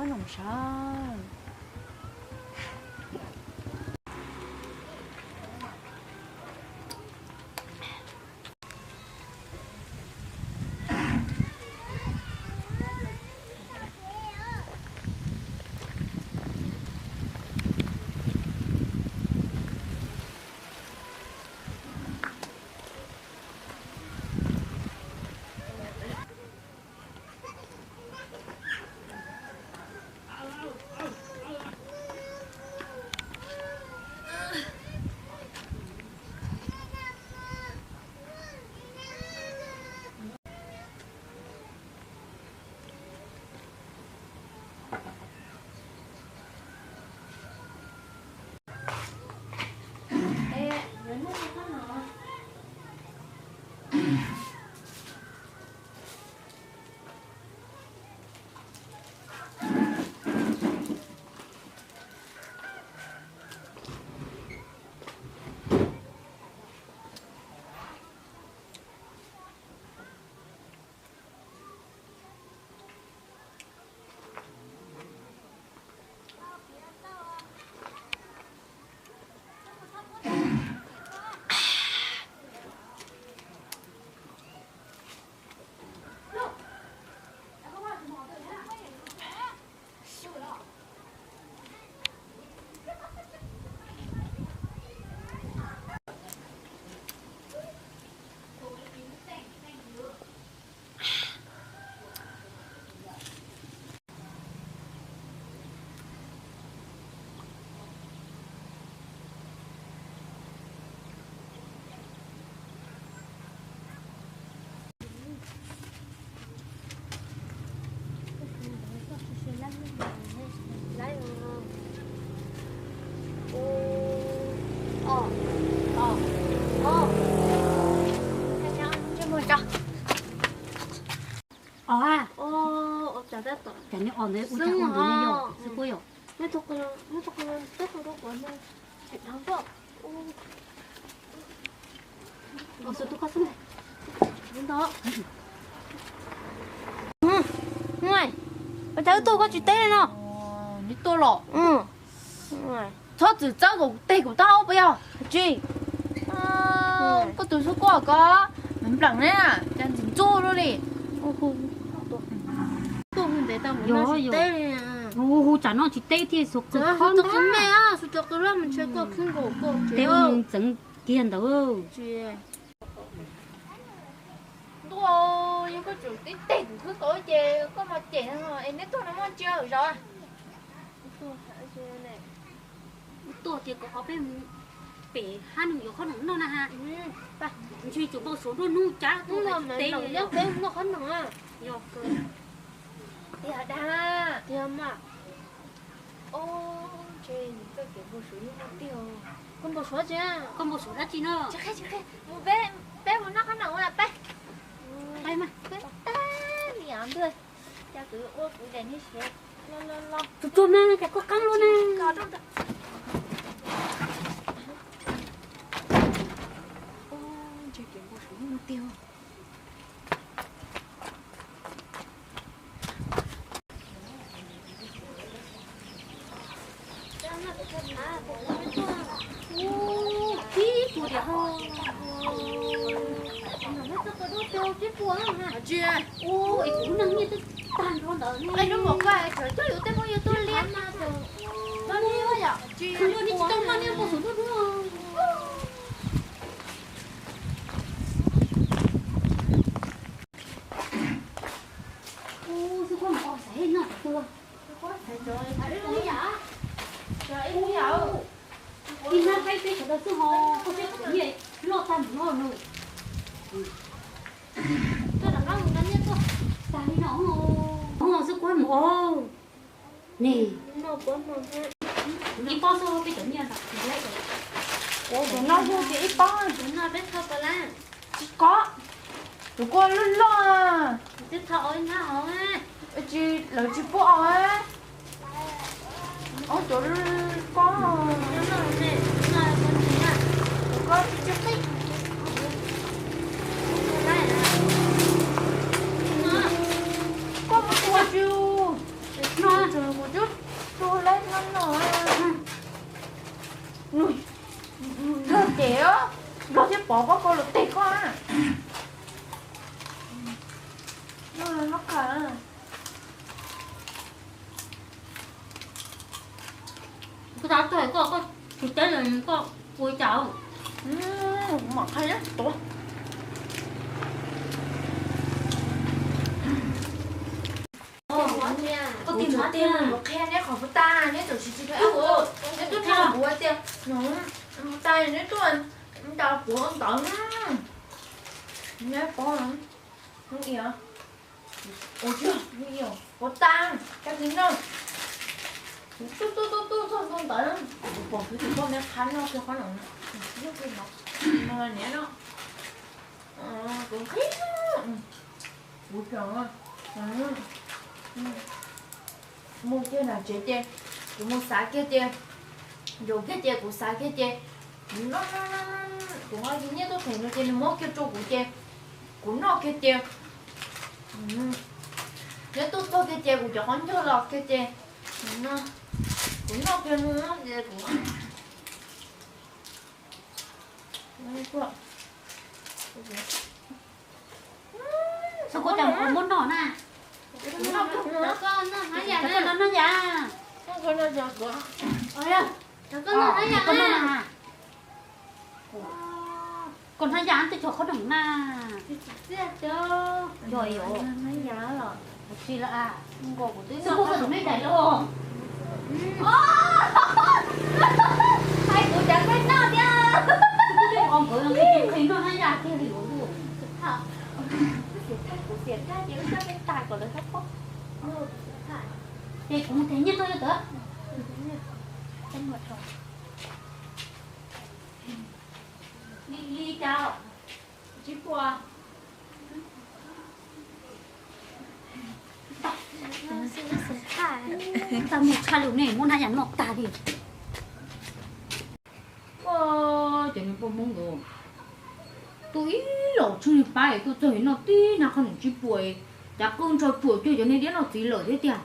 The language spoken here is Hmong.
Noom sav. Os a, cas nej os ntawd ua cas ua ntawd ne yog xwb kuj yog. Ua cas wb tuaj koj tsis teb li no? Neb tuaj los? Txhob txwm txawb kuv teg kuv taub hau puas yog? Tsis, koj tus xub kuab ko npleem ne, cas ntxim ntxub luaj li. Hu tsam no tsis teb thiaj xu qw khob ntag. Teb ua ntxeev kiag ntawd. Ntuj, yog koj tseem tib teg kuv khwb kaum ces koj mas cem es neb tuaj no muaj ntsia zov. Tuaj tias kom ob peb mus pem hab nws yuav qhob noom noj na ha. Ntshe tsuas npau suav nruab hnub cab tuaj teb noj qhob noom. Yog tiag dag. Tiag mas. Ntshe nws txoj kev npau suav yeej muaj tiag. Koj npau suav tsi? Koj npau suav dab tsi no? Mus peb, peb mus noj qhob noom peb. Peb mas peb tag li av ntuj. Cas kuv ua kuv daim niag siav los los los. Tus tuag mas cas koj qeeb luaj na. Ntshe kev npau suav yeej muaj tiag. Ib puas tiam ho. Tsis, ua es kuv lub neej nyiaj twb tag nrho ntawd ne. Lub mom koj cov coj yuav tej muaj yuav tuaj liab mas. Tsis, tsis tau muaj niaj npau suav nruab hnub. Ub, xwb kuab mus ua xaiv noj tuag. Ib hnab qaib peb sawv daws xwb ho, koj saib kuv nyiaj loj tag npaum no lawm. Tag li no, xwb kuab mus ua. Ib pob xwb peb cov nyiaj ntawd. Tus no yog tias ib pob. Tsis kov, tus kuab loj loj. Tsis, lawv tsis pub os. Ob cov pob. Tus ko tsis tsis qib. Koj mus tua tsis. Kuv xav tuaj koj, koj tsis teb koj ua cas? Kuv mam qhia tuav. Koj tias, kuv qhia neb qhov puas tag, neb txawm tsis tsis qhia kuv, neb tuaj txog kuv tias, puas tag neb tuaj ntaus kuv ntawd na. Neb paub, hnub ib, ua tsis, hnub ib puas tag, koj tsis noj. Kuv tuaj tuaj tuaj tuaj txog ntua ntawd, kuv pom kuv tus poj me qhab noj kiag qhov no, noj kiag no, no niam no, kuv qhib, kuv tseem mus kiag nram tsev ces kuv mus xav kiag ces, ncaus kiag ces kuv xav kiag ces, kuv noj, kuv nqa nyiaj tuaj them no ces nws muab kiag rau kuv ces kuv noj kiag ces, nyob tuaj txog kiag ces kuv cov qhov ncauj los kiag ces, kuv noj kiag no ces kuv Xav koj cov muab noj na. Koj noj hnab yam. Koj noj hnab yam. Koj noj na. Koj hnab yam twb tso qhob noom na. Yog yog. Tsis lawm. Twb koj tus me dais los. Hais kuv cov peb noj thiab. Nqhis noj hnab yam kiag li. Ces kuv mus tes nyiaj tuaj yog tawm. Li li cas? Tsis puas? Tau mus tshaj lus ne, muab hnab yam noj tag li. Cov niag poj Hmoob nkawd tuaj ib los tsheej pab es tuaj txog noj tib hnab qhob noom tsis puas, cav qwj ntso tsuam cuag cov niag diab noj txiv lawm thiab tiag.